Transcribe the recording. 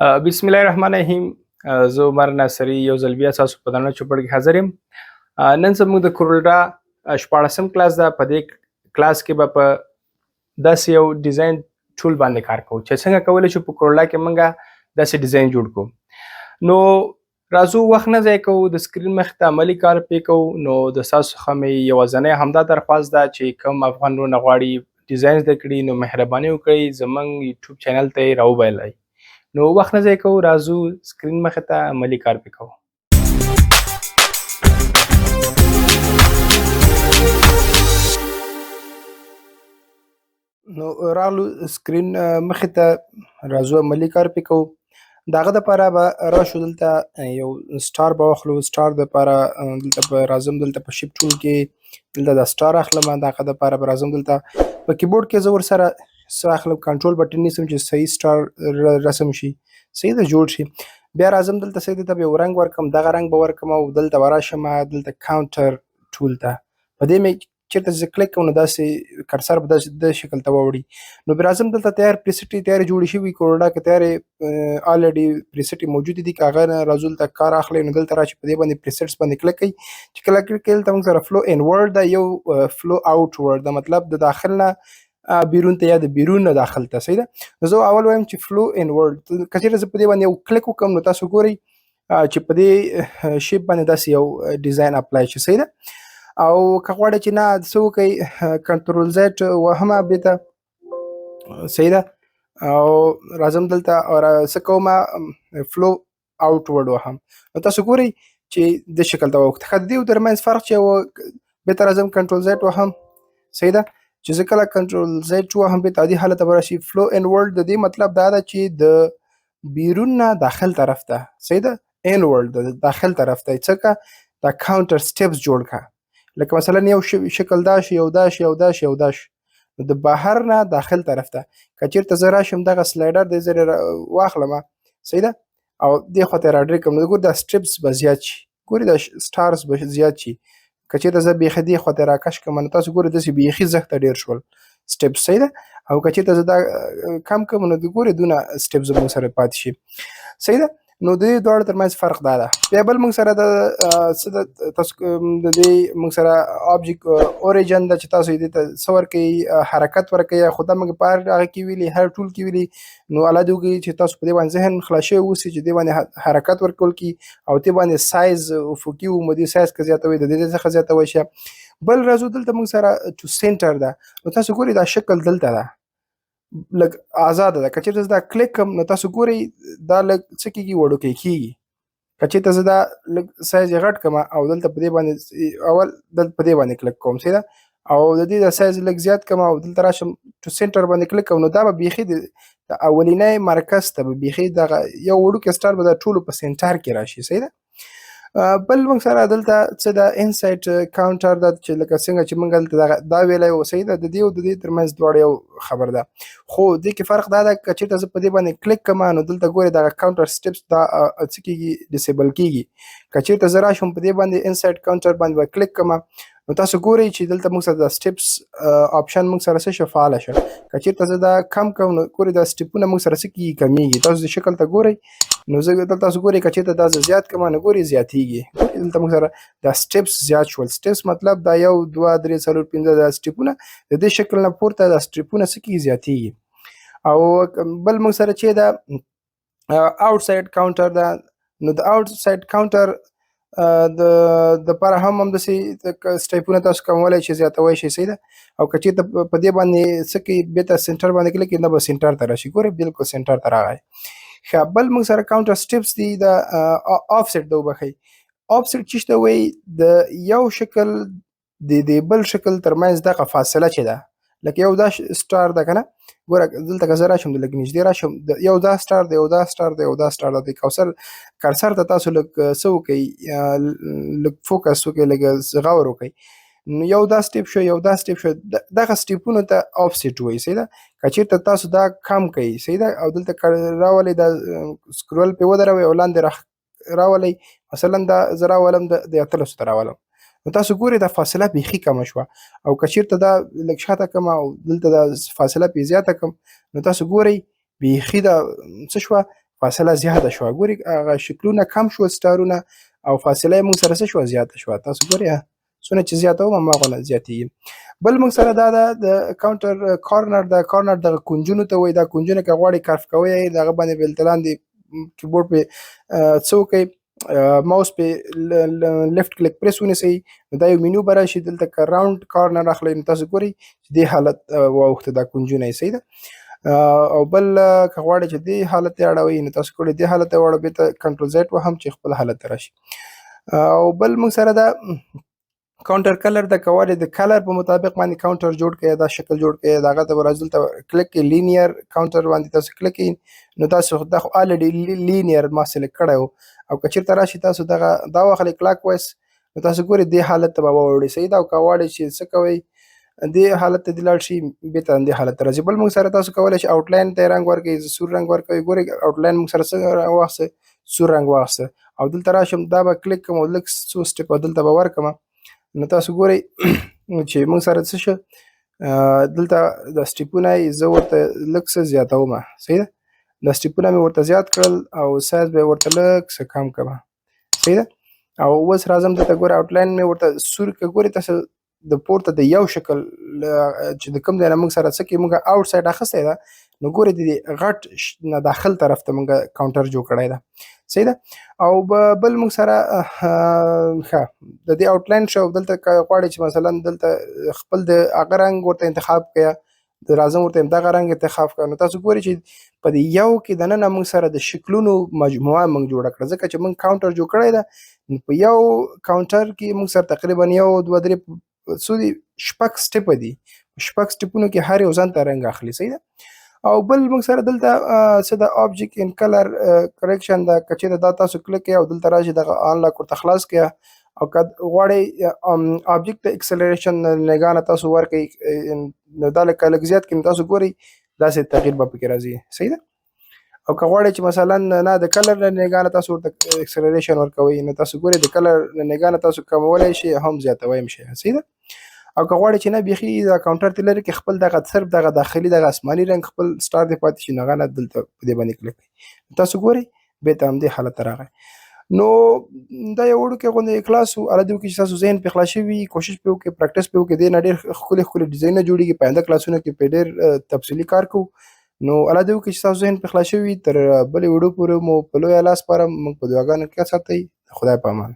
بسم الله الرحمن الرحیم. زه عمر ناصري یو ځل بیا تاسو په درنه چوپړ کې حاضر یم. نن زموږ د کورلډا 16م کلاس ده. په دې کلاس کې به په داسې یو design tool باندې کار کوو چې څنګه کولی شو په کورلډا کې موږ داسې ډیزاین جوړ کړو. نو راځو، وخت نه ضایع کوو، د سکرین مخ ته عملي کار پې کوو. نو د تاسو څخه مې یوازنی همدا درخواست ده چې کوم افغان وروڼه غواړي ډیزاین زده کړي، نو مهرباني وکړئ زموږ یوټیوب چینل ته یې راوبلئ. نو وخت نه ضایع کوو، راځو سکرین مخ ته عملي کار پې کوو. نو راغلو سکرین مخې ته، راځو عملي کار پې کوو. د هغه دپاره به راشو دلته یو star به واخلو. star دپاره دلته به راځم، دلته په shape tool کې دلته دا star اخلم. د هغه دپاره به راځم دلته په کیبورډ کې زه ورسره څه اخلم، control button نیسم چې صحیح star رسم شي، صحیح ده، جوړ شي. بیا راځم دلته صحیح ده، ته به یو رنګ ورکم، دغه رنګ به ورکم او دلته به راشم دلته contour tool ته. په دې مې چېرته چې کلیک کوم نو داسې cursor به داسې د شکل ته واوړي. نو بیا راځم دلته تیار preset تیارې جوړې شوي، کورډا کې تیارې already preset موجودې دي، که هغه نه راځو دلته کار اخلئ. نو دلته راشي په دې باندې presets باندې کلیک کړئ. چې کله کلیک کړئ دلته موږ سره flow inward ده، یو flow outward ده، مطلب د داخل نه بیرون ته یا د بیرون نه داخل ته، صحیح ده. نو زه اول وایم چې flow inward، که چېرته زه په دې باندې یو کلیک وکړم نو تاسو ګورئ چې په دې shape باندې داسې یو design apply شي، صحیح ده. او که غواړئ چې نه څه وکړئ، control Z وهمه بیرته، صحیح ده. او راځم دلته او څه کوم، flow outward وهم. نو تاسو ګورئ چې د شکل ته واوښته. ښه، د دې ترمنځ فرق چې و، بیرته راځم control Z وهم، صحیح ده. چې زه کله control Z وهم بیرته عادي حالت ته به راشي. flow inward د دې مطلب دا ده چې د بیرون نه داخل طرف ته، صحیح ده، inward د داخل طرف ته څه دا contour steps جوړ کړه. لکه مثلا یو شکل دا شي، یو دا شي، یو دا شي، یو دا شي، نو د بهر نه داخل طرف ته. که چېرته زه راشم دغه slider دې ځای واخلم، صحیح ده، او دې خوا ته یې راډرې کړم، نو ګورې دا steps به زیات شي، ګورې دا stars به زیات شي. که چېرته زه بیخي دې خوا ته راکش کړم نو تاسو ګورئ داسې بیخي زښته ډېر شول steps، صحیح ده. او که چېرته زه دا کم کړم نو ګورې دونه steps زموږ سره پاتې شي، صحیح ده. نو د دې دواړو ترمنځ فرق دا ده. بیا بل موږ سره د څه ده، تاسو د دې موږ سره object origin ده چې تاسو یې دې ته څه ورکوئ، حرکت ورکوئ. خو دا موږ په هر هغه کې ویلي، هر tool کې ویلي. نو الله دې وکړي چې تاسو په دې باندې ذهن خلاص شوی اوسي چې دې باندې حرکت ورکول کي او دې باندې سایز افقي او عمودي سایز که زیاتوئ د دې څخه زیاتوی شي. بل راځو دلته موږ سره to center ده. نو تاسو ګورئ دا شکل دلته ده، لږ آزاده ده. که چېرته زه دا کلیک کړم نو تاسو ګورئ دا لږ څه کېږي، وړوکی کېږي. که چېرته زه دا لږ سایز یې غټ کړم او دلته په دې باندې اول دلته په دې باندې کلیک کوم، صحیح ده، او د دې د سایز لږ زیات کړم او دلته راشم to center باندې کلیک کوم، نو دا به بیخي د اولینی مرکز ته به بیخي دغه یو وړوکی star به د ټولو په center کې راشي، صحیح ده. بل موږ سره دلته څه ده، inside contour ده چې لکه څنګه چې موږ دلته دغه دا ویلی و، صحیح ده. د دې او د دې ترمنځ دواړه یو خبر ده، خو دې کې فرق دا ده که چېرته زه په دې باندې کلیک کړم نو دلته ګورئ دغه contour steps دا څه کېږي، disable کېږي. که چېرته زه راشم په دې باندې inside contour باندې به کلیک کړم نو تاسو ګورئ چې دلته موږ سره دا steps option موږ سره څه شو، فعاله شو. که چېرته زه دا کم کړم نو ګورئ دا سټیپونه موږ سره څه کېږي، کمیږي. تاسو دې شکل ته ګورئ نو زه دلته تاسو ګورئ که چېرته دا زه زیات کړم نو ګورئ زیاتېږي. دلته موږ سره دا steps زیات شول. steps مطلب دا 1 2 3 4 5 دا سټیپونه د دې شکل نه پورته دا سټیپونه څه کېږي، زیاتېږي. او بل موږ سره چې دا outside contour ده، نو د outside contour د دپاره هم همداسې سټیپونه تاسو کمولی شئ، زیاتولی شئ، صحیح ده. او که چېرته په دې باندې څه کوي، بیرته center باندې کلیک کړئ، دا به center ته راشي. ګورئ بالکل center ته راغی. ښه، بل موږ سره contour steps دي، د افسټ ده، وبخښئ. افسټ چې ته وایي د یو شکل د دې بل شکل ترمنځ دغه فاصله چې ده، لکه یو دا star ده که نه، ګوره دلته که زه راشم لږ نږدې راشم، یو دا star دی، یو دا star دی، یو دا star دی. cursor ته تاسو لږ څه وکړئ، لږ focus وکړئ، لږ غور وکړئ. نو یو دا step شو، یو دا step شو، دغه سټیپونو ته افسټ وایي، صحیح ده. که چېرته تاسو دا کم کړئ، صحیح ده، او دلته راولئ دا scroll پې ودروئ او لاندې راولئ، مثلا دا زه راولم د 18 ته راولم، نو تاسو ګورئ دا فاصله بیخي کمه شوه. او که چېرته دا لږ شاته کړم او دلته دا فاصله پې زیاته کړم نو تاسو ګورئ بیخي دا څه شوه، فاصله زیاته شوه. ګوري هغه شکلونه کم شول سټارونه، او فاصله یې موږ سره څه شوه؟ زیاته شوه. تاسو ګورئ څونه چې زیاتوم هماغونه زیاتېږي. بل موږ سره دا ده د counter corner، د corner دغه کنجونو ته وایي. دا کنجونه که غواړئ curve کوئ، دغه باندې به دلته لاندې کیبورډ پې څه وکړئ، ماوس پې left click press ونیسئ، نو دا یو مینو به راشي. دلته که round corner اخلئ، نو تاسو ګورئ چې دې حالت واوښته، دا کنجونه یې، صحیح ده. او بل که غواړئ چې دې حالت ته اړوئ، نو تاسو ګورئ دې حالت ته واړوئ، بېرته control Z وهم چې خپل حالت ته راشي. او بل موږ سره دا counter color د کوالي د color په مطابق باندې کاونټر جوړ کړئ، دا شکل جوړ کړئ. دغه ته به راځو، دلته کلیک کړئ، linear counter باندې تاسو کلیک کړئ، نو تاسو دا خو already linear ما select کړی و. او که چېرته راشي تاسو دغه دا واخلئ clockwise، نو تاسو ګورئ دې حالت ته به واوړي، صحیح ده. او که غواړئ چې څه کوئ، دې حالت ته دې لاړ شي، بېرته همدې حالت ته راځي. بل موږ سره تاسو کولی شئ outline ته رنګ ورکړئ، سور رنګ ورکوئ. ګورئ outline موږ سره څه واخیسته؟ سور رنګ واخیسته. او دلته راشم، دا به کلیک کړم او لږ څو step دلته به ورکړم، نو تاسو ګورئ چې موږ سره څه شو. دلته د step ونه زه ورته لږ څه زیاتوم، صحیح ده. دا step ونه مې ورته زیات کړل او سایز به یې ورته لږ څه کم کړم، صحیح ده. او اوس راځم دلته، ګوره outline مې ورته سور که. ګورئ تاسو د پورته د یو شکل چې د کوم ځای نه موږ سره څه کې موږ outside اخیستی ده، نو ګورئ د دې غټ نه داخل طرف ته موږ کاونټر جوړ کړی ده، صحیح ده. او بل موږ سره ښه د دې outline شو. دلته که غواړئ چې مثلا دلته خپل د هغه رنګ ورته انتخاب کړئ، د راځم ورته دغه رنګ انتخاب کړه، نو تاسو ګورئ چې په دې یو کې دننه موږ سره د شکلونو مجموعه موږ جوړه کړه، ځکه چې موږ کاونټر جوړ کړی ده. نو په یو کاونټر کې موږ سره تقریبا یو، دوه، درې، څو دي؟ شپږ step دي. شپږ step ونو کې هر یو ځان ته رنګ اخلي، صحیح ده. او بل موږ سره دلته څه د object and color correction ده. که چېرته دا تاسو کلیک کړئ او دلته راشي، دغه unlock ورته خلاص کړئ، او که غواړئ object acceleration نګانه تاسو ورکړئ، نو دا لکه لږ زیات کړئ، نو تاسو ګورئ داسې تغییر به پکې راځي، صحیح ده. او که غواړئ چې مثلا نه د color له نګانه تاسو ورته acceleration ورکوئ، نو تاسو ګورئ د color له نګانه تاسو کمولی شئ هم زیاتوی هم شئ، صحیح ده. او که غواړئ چې نه بیخي دا کاونټر ته لرې کې خپل دغه صرف دغه داخلي دغه آسماني رنګ خپل star دی پاتې شي، نو هغه نه دلته په دې باندې کلیک کړئ، تاسو ګورئ بېرته همدې حالت ته راغی. نو دا یو وړوکی غوندې کلاس و. الله دې وکړي چې ستاسو ذهن پرې خلاص شوي، کوشش پرې وکړئ، practice پرې وکړئ. دې نه ډېر ښکلي ښکلي ډیزاینونه جوړېږي. په آینده کلاسونو کې پرې ډېر تفصیلي کار کوو. نو الله دې وکړي چې ستاسو ذهن پرې خلاص شوي. تر بلې ویډیو پورې مو په لوی الله سپارم. موږ په دعاګانو کې ساتئ. خدای په امان.